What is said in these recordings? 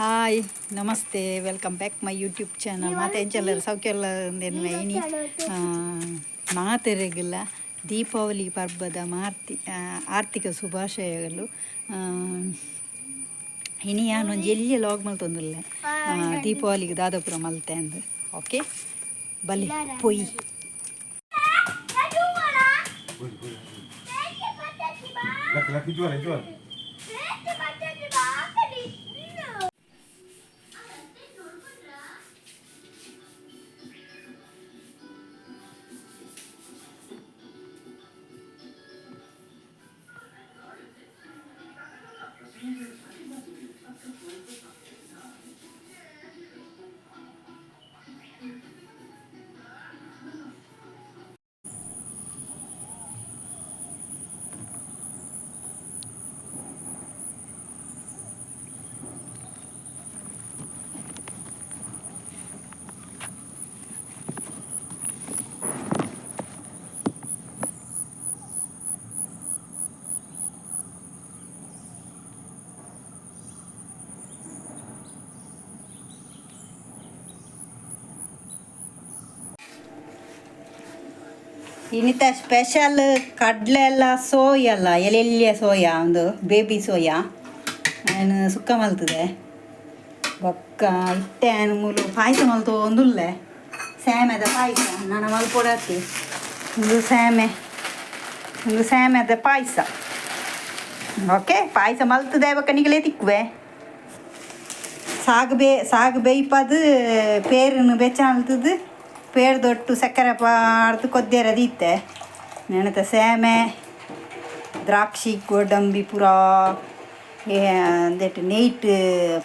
Hi namaste, welcome back my YouTube channel. ಮಾತೆ ಎಂಚೆಲ್ಲರು ಸೌಖ್ಯಲ್ಲ ಇನಿ ಮಾತೆರೆಗಿಲ್ಲ ದೀಪಾವಳಿ ಪರ್ಬದ ಮಾರ್ತಿ ಆರ್ಥಿಕ ಶುಭಾಶಯಗಳು. ಇನಿ ಯಾನೊಂಜಿ ಎಲ್ಯ ವ್ಲಾಗ್ ಮಲ್ತೊಂದುಲ್ಲೆ, ದೀಪಾವಳಿಗೆ ದಾದಾಪುರ ಮಲ್ತೆ ಅಂದ್. ಓಕೆ, ಬಲೆ ಪೊಯ್. Laki laki jual jual. ಇನಿತ ಸ್ಪೆಷಲ್ ಕಡಲೆ ಎಲ್ಲ ಸೋಯಾ ಅಲ್ಲ, ಎಲೆಲ್ಲಿಯ ಸೋಯಾ, ಒಂದು ಬೇಬಿ ಸೋಯಾ ಆಯ್ನ್ ಸುಕ್ಕ ಮಲ್ತದೆ. ಬೊಕ್ಕ ಇತ್ತೆ ಆಯ್ನ್ ಮೂಲು ಪಾಯಸ ಮಲ್ತೊಂದುಲ್ಲೆ, ಸ್ಯಾಮೆದ ಪಾಯಸ. ನನ ಮಲ್ಪೊಡತ್ತಿ. ಉಂದು ಸ್ಯಾಮೆ, ಉಂದು ಸ್ಯಾಮೆದ ಪಾಯಸ. ಓಕೆ, ಪಾಯಸ ಮಲ್ತದೆ ಬೊಕ್ಕ ನಿಗಲೇ ತಿಕ್ಕುವೆ. ಸಾಗು ಬೇ ಸಾಗು ಬೇಯ್ಪದು ಪೇರುನು ಬೆಚ್ಚ ಮಲ್ತದು, ಪೇರ್ ದೊಟ್ಟು ಸಕ್ಕರೆ ಪಾಡ್ದು ಕೊದ್ದೇರ ದೀತೆ. ನೆನತ ಸೇಮೆ, ದ್ರಾಕ್ಷಿ, ಗೋಡಂಬಿ ಪೂರಾ ಅಂದೆಟ್ ನೆಯ್ಟ್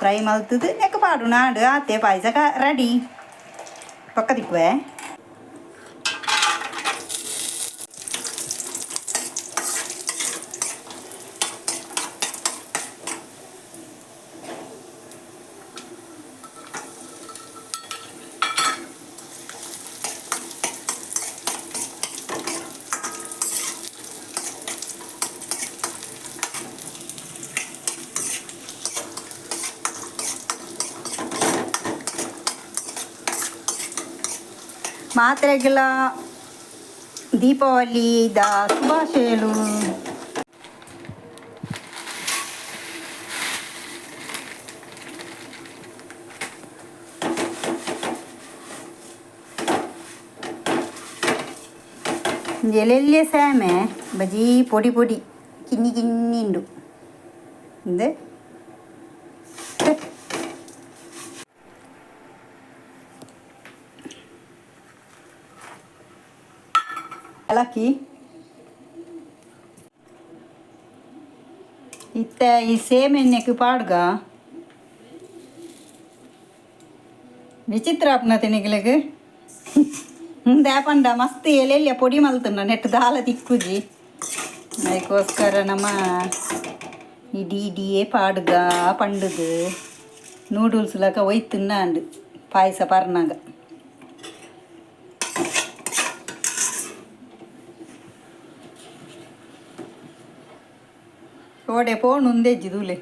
ಫ್ರೈ ಮಲ್ತದು ನೆಕ್ ಪಾಡು ನಾಡು ಆತೆ, ಪಾಯಸ ರೆಡಿ. ಪಕ್ಕ ತಿಕ್ಕುವೆ. ಮಾತ್ರೆಗಳ ದೀಪಾವಳಿದ ಶುಭಾಶಯಗಳು. ಎಲ್ಲೆಲ್ಲೆ ಸ್ಯಾಮೆ ಬಜೀ ಪೊಡಿ ಪೊಡಿ ಕಿನ್ನಿ ಕಿನ್ನಿ ಉಂಡು ಇಂದು. ಏಲಕ್ಕಿ ಇತ್ತೆ ಈ ಸೇಮೆಣ್ಣೆಗೆ ಪಾಡ್ಗ. ವಿಚಿತ್ರ ಆಪುನ ತಿನಿಗ್ಲೆಗ್ ದಾಪಂಡ ಮಸ್ತ್ ಎಲೆಲ್ಯ ಪೊಡಿ ಮಲ್ತುಂಡ ನೆಟ್ ದಾಲ ತಿಕ್ಕುಜಿ. ಅದಕ್ಕೋಸ್ಕರ ನಮ್ಮ ಇಡೀ ಇಡಿಯೇ ಪಾಡ್ಗ ಪಂಡುದು ನೂಡಲ್ಸ್ ಲಕ ಒಯ್ತುಂಡ ಪಾಯಸ ಪರ್ನಾಗ. ಓಡೆ ಪೋಣು ಉಂದೆಜ್ಜಿ ದೂಲೆ.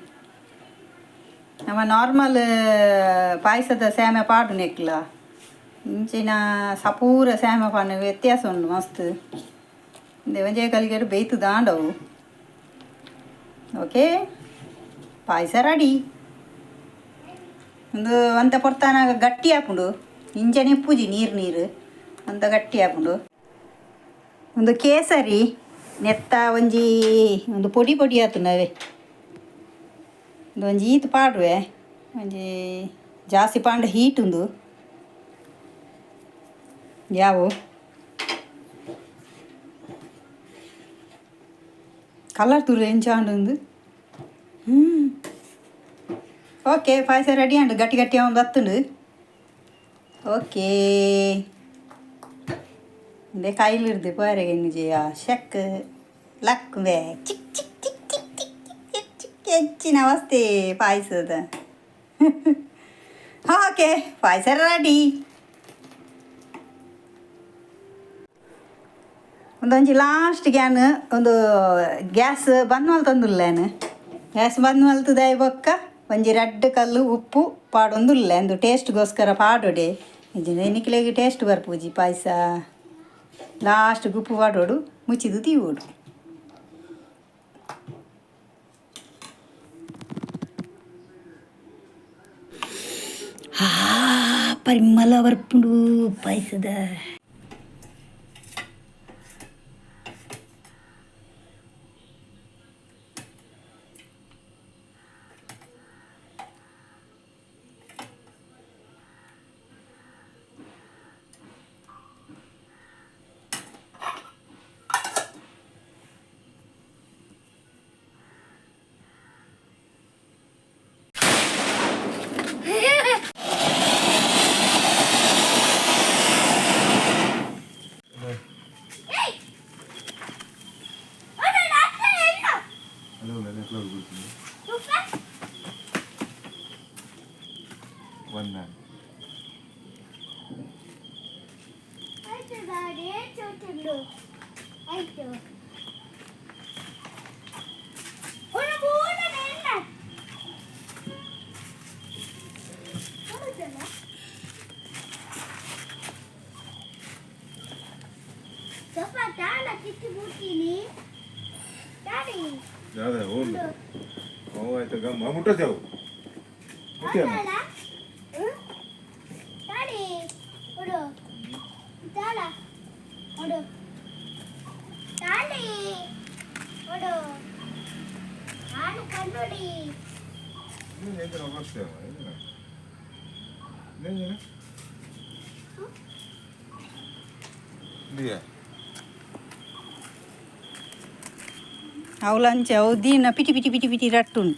ನಮ್ಮ ನಾರ್ಮಲ್ ಪಾಯಸದ ಸ್ಯಾಮೆ ಪಾಡು ನೆಕ್ಲ ಇಂಚಿನ ಸಪೂರ ಸ್ಯಾಮೆ ಪಾಡು ವ್ಯತ್ಯಾಸ ಉಂಡು ಮಸ್ತ್. ಒಂಜೇ ಕಲಿಗೆಡು ಬೇಯ್ತು ದಾಂಡವು. Okay, payasa ready. ಒಂದು ಅಂತ ಪೊರ್ತಾನಾಗ ಗಟ್ಟಿ ಆಪುಂಡು. ಇಂಚನೆ ಪೂಜಿ ನೀರು ನೀರು ಅಂತ ಗಟ್ಟಿ ಆಪುಂಡು. ಒಂದು ಕೇಸರಿ ನೆತ್ತ ಒಂಜಿ ಒಂದು ಪೊಡಿ ಪೊಡಿ ಆತುಂಡು ಅವೇ. ಒಂದು ಒಂಜಿ ಈತ್ ಪಾಡುವೆ, ಒಂಜಿ ಜಾಸ್ತಿ ಪಾಂಡ ಹೀಟ್ ಉಂದು ಯಾವು. ಕಲರ್ ತೂರು ಎಂಚ ಉಂದು. ಓಕೆ, ಪಾಯಸ ರೆಡಿ ಆಂಡು. ಗಟ್ಟಿ ಗಟ್ಟಿ ಅವನು ಬತ್ತುಂಡು. ಓಕೆ, ಇಂದೆ ಕೈಲಿರ್ದು ಪೋರೆ ಎಂಜಿ ಶೆಕ್ ಲಕ್ಕುವೆ ಚಿಕ್ ಚಿಕ್ ಚಿಕ್ ಚಿಕ್ ಚಿಕ್ ಚಿಕ್ ಚಿಕ್ ಹೆಚ್ಚಿನ ಅವಸ್ಥೆ ಪಾಯಸದ. Okay, payasa ready. ಒಂದೊಂಜಿ ಲಾಸ್ಟ್ ಗ್ಯಾನ್ ಒಂದು ಗ್ಯಾಸ್ ಬಂದ್ ಮಲ್ತೊಂದುಲ್ಲೇನು. ಗ್ಯಾಸ್ ಬಂದ್ ಮಲ್ತದ ಬೊಕ್ಕ ಒಂಜಿ ರಡ್ಡ್ ಕಲ್ಲು ಉಪ್ಪು ಪಾಡೊಂದುಲ್ಲೆ ಅಂದು ಟೇಸ್ಟ್ಗೋಸ್ಕರ ಪಾಡೊಡೆ. ಇಜ್ಜಿಂಡ ನಿಕ್ಲೆಗ್ ಟೇಸ್ಟ್ ಬರ್ಪುಜಿ ಪಾಯಸ. ಲಾಸ್ಟ್ ಉಪ್ಪು ಪಾಡೋಡು, ಮುಚ್ಚಿದು ದೀವೊಡು. ಆ ಪರಿಮಳ ಬರ್ಪುಂಡು ಪಾಯಸದ. ಒಂದ. ಆಯ್ತು, ಒಂದು ಮೂರು. ಸ್ವಲ್ಪ ತಾಳ ಕಿತ್ತು ಬಿಡ್ತೀನಿ ದಾಡಿ. ಯಾವ್ದು ಹೋಗ್ಲಿ. ಅವು ಆಯ್ತು, ಗಮ್ಮ ಮುಟ್ಟೋದು ಮುಟ್ಟಿ. ತಾಳ ದಾಡಿ ಕೊಡು, ತಾಳ ಕೊಡು, ತಾಳಿ ಕೊಡು, ನಾನು ಕಣ್ಣುಡಿ. ಎಂತ ಬರ್ತೇವೆ? ಇದೆಯಾ? ಅವು ಲಂಚ ಅವು ದೀನ ಪಿಟಿ ಪಿಟಿ ಪಿಟಿ ಪಿಟಿ ರಟ್ಟುಂಡು.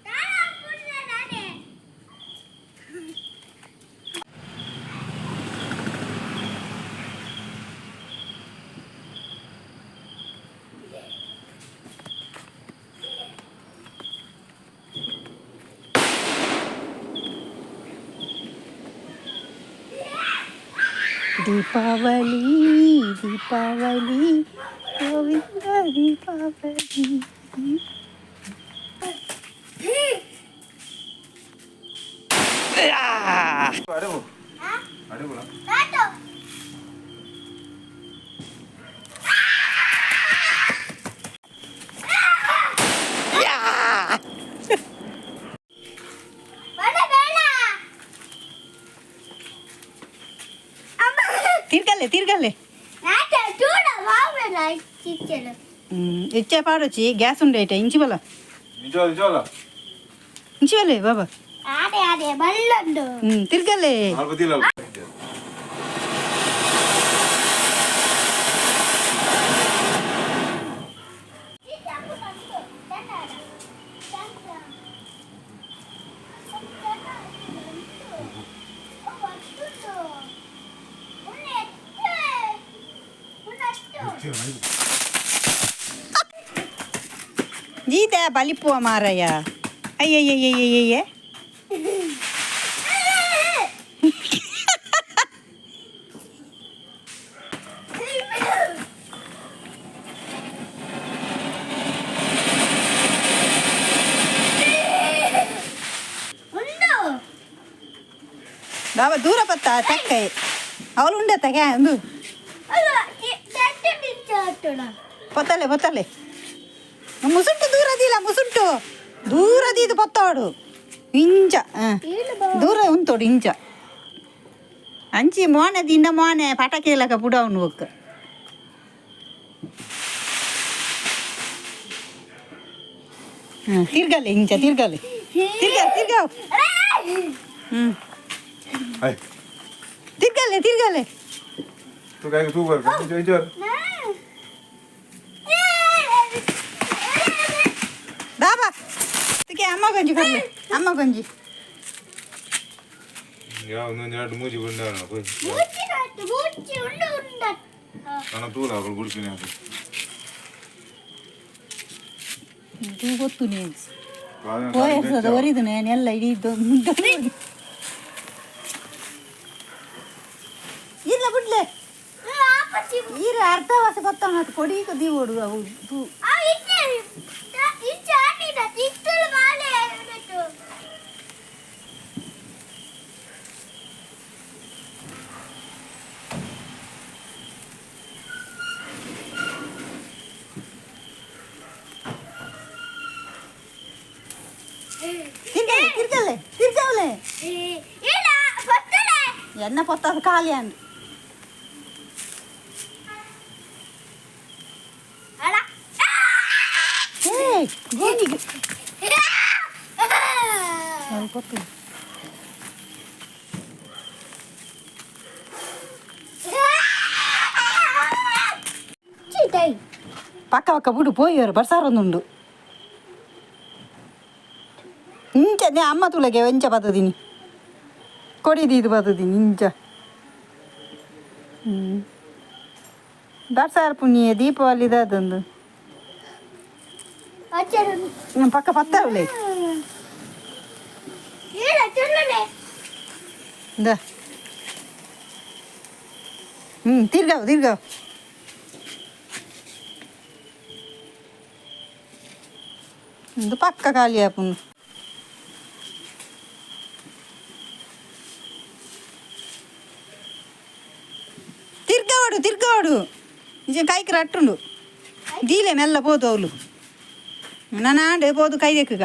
ತಾಳ ಹಾಕ್ಬಿಡ್ಲ ನಾನೇ. ದೀಪಾವಳಿ ದೀಪಾವಳಿ ಗೋವಿಂದ ದೀಪಾವಳಿ. ಅಡೆ ಹೋಗು. ಅಡೆ ಬೋಲ. ತಾತು. ಬೇಡ ಬೇಡ ಅಮ್ಮ. ತಿರ್ಗಲ್ಲೆ ತಿರ್ಗಲ್ಲೆ. ನಾಟ ಚೂಡ ಬಾಬಲ ಚಿಚ್ಚಲು. ಹ್ಮ್, ಹೆಚ್ಚೆ ಪಾಡೊಚ್ಚಿ, ಗ್ಯಾಸ್ ಉಂಡೈಟ. ಇಂಚಿ ಬಲ. ನಿಜ ನಿಜವಲ್ಲ. ಇಂಚಿ ಬಲೆ ಬಾಬಾ. ಅದೇ ಅದೇ ಬಲ್ಲೊಂದು. ಹ್ಮ್, ತಿರ್ಗಲ್ಲೆ. ಬದಿಲ್ಲ. ಗೀತೆ ಬಲಿಪುವ ಮಾರಯ್ಯ. ಅಯ್ಯಯ್ಯಯ್ಯಯ್ಯಯ್ಯ. ಉಂಡು. ಬಾಬಾ ದೂರ ಬತ್ತ ತಕ್ಕ ಅವಳು ಉಂಡತ್ತ ಕ್ಯಾ ಒಂದು. ಅಲ್ಲ. ಪೊತ್ತಲೆ ಪೊತ್ತಲೆ, ಮುಸುಂಟು ದೂರದಿಲ್ಲ, ಮುಸುಂಟು ದೂರದಿದ್ದು ಪೊತ್ತೋಡು ಇಂಚ ಹಾಂ ದೂರ ಉಂತೋಡು ಇಂಚ ಅಂಚಿ ಮೋನೆ ದಿಂದ ಮೋನೆ ಪಟಾಕಿ ಇಲ್ಲಕ ಪುಡವನು ಒಕ್ಕ. ಹಾಂ, ತಿರ್ಗಲೆ ಇಂಚ ತಿರ್ಗಲೆ, ತಿರ್ಗ ತಿರ್ಗ. ಹ್ಞೂ. ಆಯ್. ತಿರ್ಗಲೆ ತಿರ್ಗಲೆ. ತೂ ಕಾಯ್ಗೆ ತೂ ಬರ್ಕ ಇಂಚ ಇಂಚ. ಬಾಬಾ ತುಕೆ ಅಮ್ಮ ಗಂಜಿ ಕೊಡ್ಲೆ, ಅಮ್ಮ ಗಂಜಿ. ಯಾವ ಒಂದೊಂದು ಎರಡು ಮೂಜಿ ಬಂದ. ಮೂಚಿ ಉಂಡು ಉಂಡ. ನನ್ನ ತೂಲ ಅವಳು ಗುಡಿಪಿನ ಅದು. ತೂ ಗೊತ್ತು ನೀನು ವಯಸ್ಸದ ಒರಿದು ಎಲ್ಲ ಇಡೀ ಇಲ್ಲ ಬಿಡ್ಲೆ. ಈರ ಅರ್ಧ ವಾಸ ಗೊತ್ತಾಗ ಕೊಡಿ ದೀವೋಡು ಅವು ತೂ. ತಿರ್ಗಲೆ ತಿರ್ಗಲೆ ತಿರ್ಗವಲೆ. ಎನ್ನ ಪೊತ್ತ ಖಾಲಿ ಅಂದ್. ಏ ಗೋಣಿಗೆ ಪೊತ್ತು. ಪಕ್ಕ ಪಕ್ಕ ಬಿಡು, ಪೋಯಿಯವರು ಬರ್ಸಾರೊಂದುಂಡು. ಇಂಚ ನೇ ಅಮ್ಮ ತುಲಗೆ ಎಂಚ ಬತ್ತದೀನಿ ಕೊಡಿದಿ ಇದು ಬತ್ತದೀನಿ ಇಂಚ. ಹ್ಞೂ ಬರ್ಸಾರ ಪುಣ್ಯ ದೀಪಾವಳಿದ ಅದೊಂದು ಪಕ್ಕ ಪತ್ತಾವಳೆ. ಇಂದ ಹ್ಞೂ ತಿರ್ಗಾವ್ ತಿರ್ಗಾವ್. ಇದು ಪಕ್ಕ ಖಾಲಿ ಆಪುಂಡು. ತಿರ್ಗಾವಡು ತಿರ್ಗಾವಡು, ನಿಜ ಕೈಕ್ ರಟ್ಟುಂಡು ದೀಲೆ ಮೆಲ್ಲ ಪೋದು ಅವಳು ನನ್ನ ಆಂಡೆ ಪೋದು ಕೈ ದೆಕ್ಕಗ.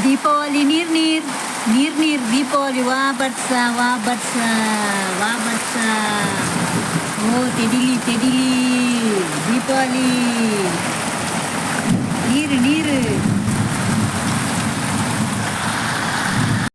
ದೀಪಾವಳಿ ನೀರು ನೀರು ನೀರು ನೀರು ದೀಪಾವಳಿ ವಾ ಬರ್ಸ ವಾ ಬರ್ಸ ವಾ ಬರ್ಸ. ಓ ತೆಡಿಲಿ ತೆಡಿಲಿ ದೀಪಾವಳಿ ನೀರು ನೀರು.